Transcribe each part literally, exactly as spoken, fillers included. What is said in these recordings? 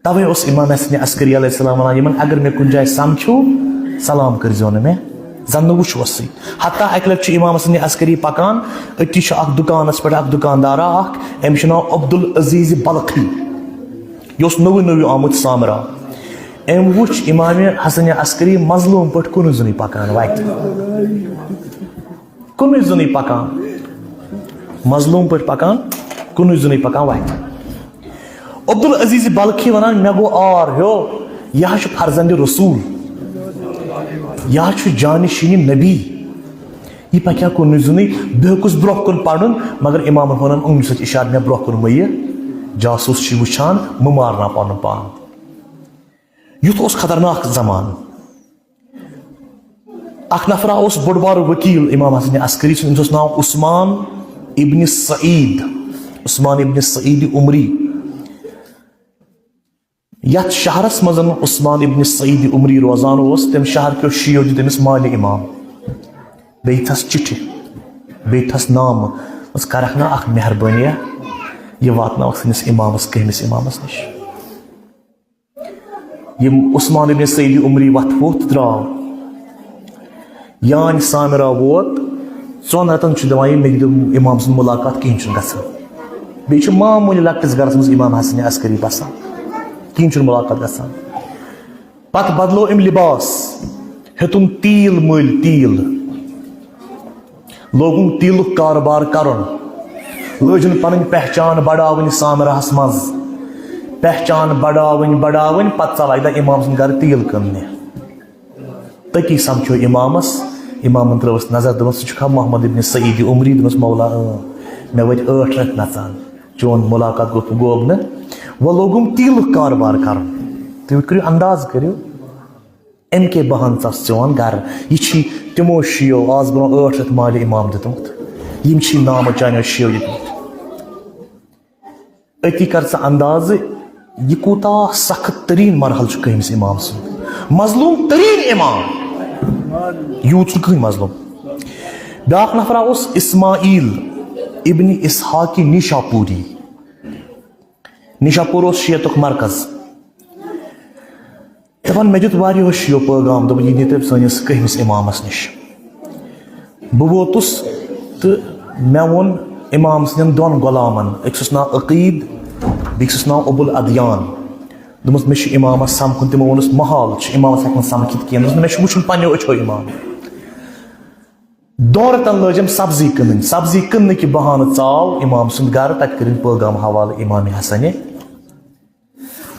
توے اوس امام حسن عسکری علیہ السلام ونان یِمن، اگر مےٚ کُنہِ جایہِ سمکھِو، سلام کٔرۍزیو نہٕ مےٚ، زن نہٕ وٕچھوسٕے۔ حتیٰ اکہِ لٹہِ چھُ امام حسن عسکری پکان، أتی چھُ اکھ دُکانس پٮ۪ٹھ اکھ دُکاندارا اکھ، أمِس چھُ ناو عبدالعزیز بلخی، یہِ اوس نوٚوُے نوٚوُے آمُت سامرا۔ أمۍ وٕچھ امام حسن عسکری مظلوم پٲٹھۍ کُنُے زُنُے پکان وتہِ۔ کُنُے زُنُے پکان، مظلوم پٲٹھۍ پکان، کُنُے زُنُے پکان وتہِ۔ عبدالعزیز بلخی ونان، مےٚ گوٚو عار ہیو، یہِ حظ چھُ فرزند رسول، یہِ حظ چھُ جانشین نبی، یہِ پکہِ ہا کُنُے زُنُے، بہٕ ہیوٚکُس برونٛہہ کُن پرُن، مگر امامن ووٚنُن أمۍ سۭتۍ اشارٕ، مےٚ برونٛہہ کُن مہ یہِ، جاسوٗس چھُے وٕچھان، مہ مارناو پنُن پان۔ یُتھ اوس خطرناک زمانہٕ۔ اکھ نفرا اوس بوٚڑ بار وکیل امام حسن عسکری سُنٛد، أمِس اوس ناو عثمان ابن سعید، عثمان ابن سعید عمری۔ یتھ شہرس منٛز عثمان ابن سعید عمری روزان اوس، تمہِ شہر کیو شیعو دیُت أمِس مالہِ امام، بیٚیہِ تھس چِٹھِ، بیٚیہِ تھس نامہٕ، دوٚپمَس، کرکھ نا اکھ مہربٲنی، یہِ واتناوکھ سٲنِس امامس، کٔہمِس امامس نِش۔ یِم عثمان ابن سعید عمری وتھ ووٚتھ درٛاو، یانۍ سامرا ووت، ژۄن رٮ۪تن چھُ دِوان یہِ، مےٚ دِیِو امام سٕنٛز مُلاقات، کِہیٖنۍ چھُنہٕ گژھان۔ بیٚیہِ چھُ معموٗلی لۄکٹِس گرس منٛز امام حسن عسکری بسان، کِہیٖنۍ چھُنہٕ مُلاقات گژھان۔ پتہٕ بدلو أمۍ لباس، ہیوٚتُن تیٖل مٔلۍ تیٖل۔ لوگُن تیٖلُک کاربار کرُن، لٲجِن پنٕنۍ پہچان بڑاوٕنۍ سامراہس منٛز، پہچان بڑاوٕنۍ بڑاوٕنۍ، پتہٕ ژاو اکہِ دۄہ امام سُنٛد گرٕ تیٖل کٕننہِ۔ تٔتی سمکھیو امامس، امامن ترٲوٕس نظر، دوٚپُن، ژٕ چھُکھا محمد ابن سعید عمری؟ دوٚپُس، مولا، اۭں، مےٚ وٲتۍ ٲٹھ رٮ۪تھ نژان، چون مُلاقات گوٚو، گوٚو نہٕ، وۄنۍ لوگُم تیٖلُک کاربار کرُن۔ تُہۍ کٔرِو انداز، کٔرِو۔ أمۍ کے بہان ژَس چون گرٕ۔ یہِ چھی تِمو شِیو آز برونٛہہ ٲٹھ رٮ۪تھ مالہِ امام دیُتمُت۔ یِم چھی نامہٕ چانیو شِیو دِتمٕتۍ۔ أتی کر ژٕ اندازٕ، یہِ کوٗتاہ سخت تریٖن مرحلہٕ چھُ کٔہمِس امام سُنٛد۔ مظلوم تریٖن امام۔ یوٗت چھُنہٕ کٕہٕنۍ مظلوم۔ بیٛاکھ نفرا اوس اسماعیل ابن اسحاق نیشاپوری۔ نیشاپور اوس شیعتُک مرکز۔ دَپان، مےٚ دیُت واریاہو شِیو پٲغام، دوٚپُکھ، یہِ نِتہٕ سٲنِس کٔہمِس اِمامَس نِش۔ بہٕ ووتُس تہٕ مےٚ ووٚن اِمام سٕنٛدٮ۪ن دۄن غۄلامَن، أکِس اوس ناو عقیٖد، بیٚکِس اوس ناو ابو الادیان۔ دوٚپمَس، مےٚ چھُ اِمامَس سَمکھُن۔ تِمو ووٚنُس، محال چھُ اِمامَس ہٮ۪کُن سَمکھِتھ کینٛہہ۔ دوٚپمَس، مےٚ چھُ وٕچھُن پنٛنیو أچھو اِمام۔ دورٕ تن لٲجم سبزی کٕنٕنۍ۔ سبزی کٕننہٕ کہِ بہانہٕ ژاو امام سُنٛد گرٕ، تتہِ کٔرِن پٲغام حوالہٕ امام حسنہِ۔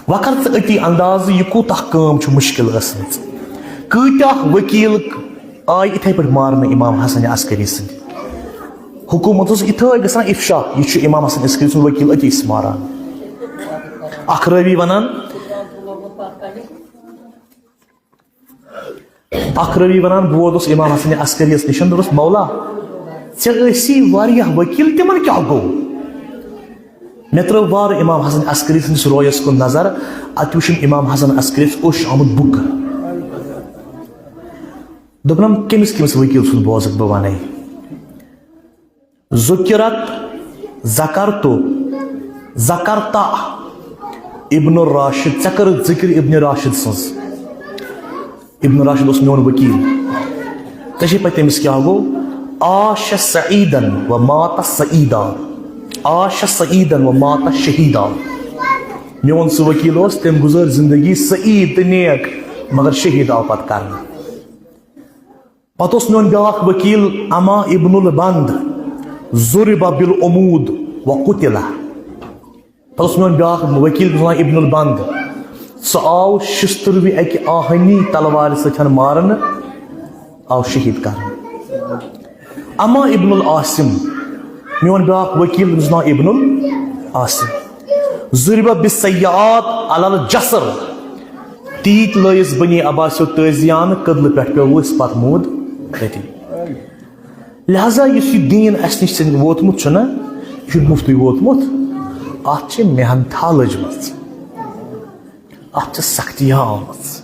وۄنۍ کر ژٕ أتی اندازٕ، یہِ کوٗتاہ کٲم چھُ مُشکِل ٲسمٕژ۔ کۭتیاہ ؤکیٖل آے اِتھے پٲٹھۍ مارنہٕ امام حسن عسکری سٕنٛدِ۔ حکوٗمت اوس اِتھٲے گژھان افشا، یہِ چھُ امام حسن عسکری سُنٛد ؤکیٖل، أتی ٲسۍ ماران۔ اکھ رٲوی ونان، اکھ رٲوی ونان، بہٕ ووتُس امام حسن عسکریس نِش، دوٚپُس، مولا، ژےٚ ٲسی واریاہ ؤکیٖل، تِمن کیٛاہ گوٚو؟ مےٚ ترٲو وارٕ امام حسن عسکری سٕنٛدِس رویس کُن نظر، اتہِ وُچھُم امام حسن عسکریس اوٚش آمُت بُکہٕ۔ دوٚپنم، کٔمِس کٔمِس ؤکیٖل سُنٛد بوزکھ بہٕ ونے؟ ذکرت، ذکرت، ذکرت ابن راشد، ژےٚ کٔرٕتھ ذکر ابن راشد سٕنٛز۔ ابن راشد اوس میون ؤکیٖل۔ ژےٚ چھے پَے تٔمِس کیٛاہ گوٚو؟ عاش سعیداً و مات سعیدا، عاش سعیداً و مات شہیدا۔ میون سُہ ؤکیٖل اوس، تٔمۍ گُزٲر زندگی سعیٖد تہٕ نیک، مگر شہیٖد آو پَتہٕ کرنہٕ۔ پتہٕ اوس میون بیٛاکھ ؤکیٖل اما ابن البند، ضرب بالعمود و قتل۔ پتہٕ اوس میون بیٛاکھ ؤکیٖل، تٔمِس وَنان ابن البند، سُہ آو شِستٕروِ اَکہِ آہنی تلوارِ سۭتۍ مارنہٕ، آو شہیٖد کرنہٕ۔ اما ابن العاصم، میون بیٛاکھ ؤکیٖل، تٔمِس ناو ابن العاصم، ضرب بالسیئات علی الجسر، تیٖتۍ لٲیِس بنی عباسیو تٲزیانہٕ کٔدلہٕ پٮ۪ٹھ پیوٚو أسۍ پتہٕ موٗد تٔتی۔ لہذا یُس یہِ دیٖن اَسہِ نِش ژےٚ ووتمُت چھُنہ، یہِ چھُنہٕ مُفتٕے ووتمُت، اَتھ چھِ محنتھا لٔجمٕژ، اَتھ چھِ سختی آمٕژ۔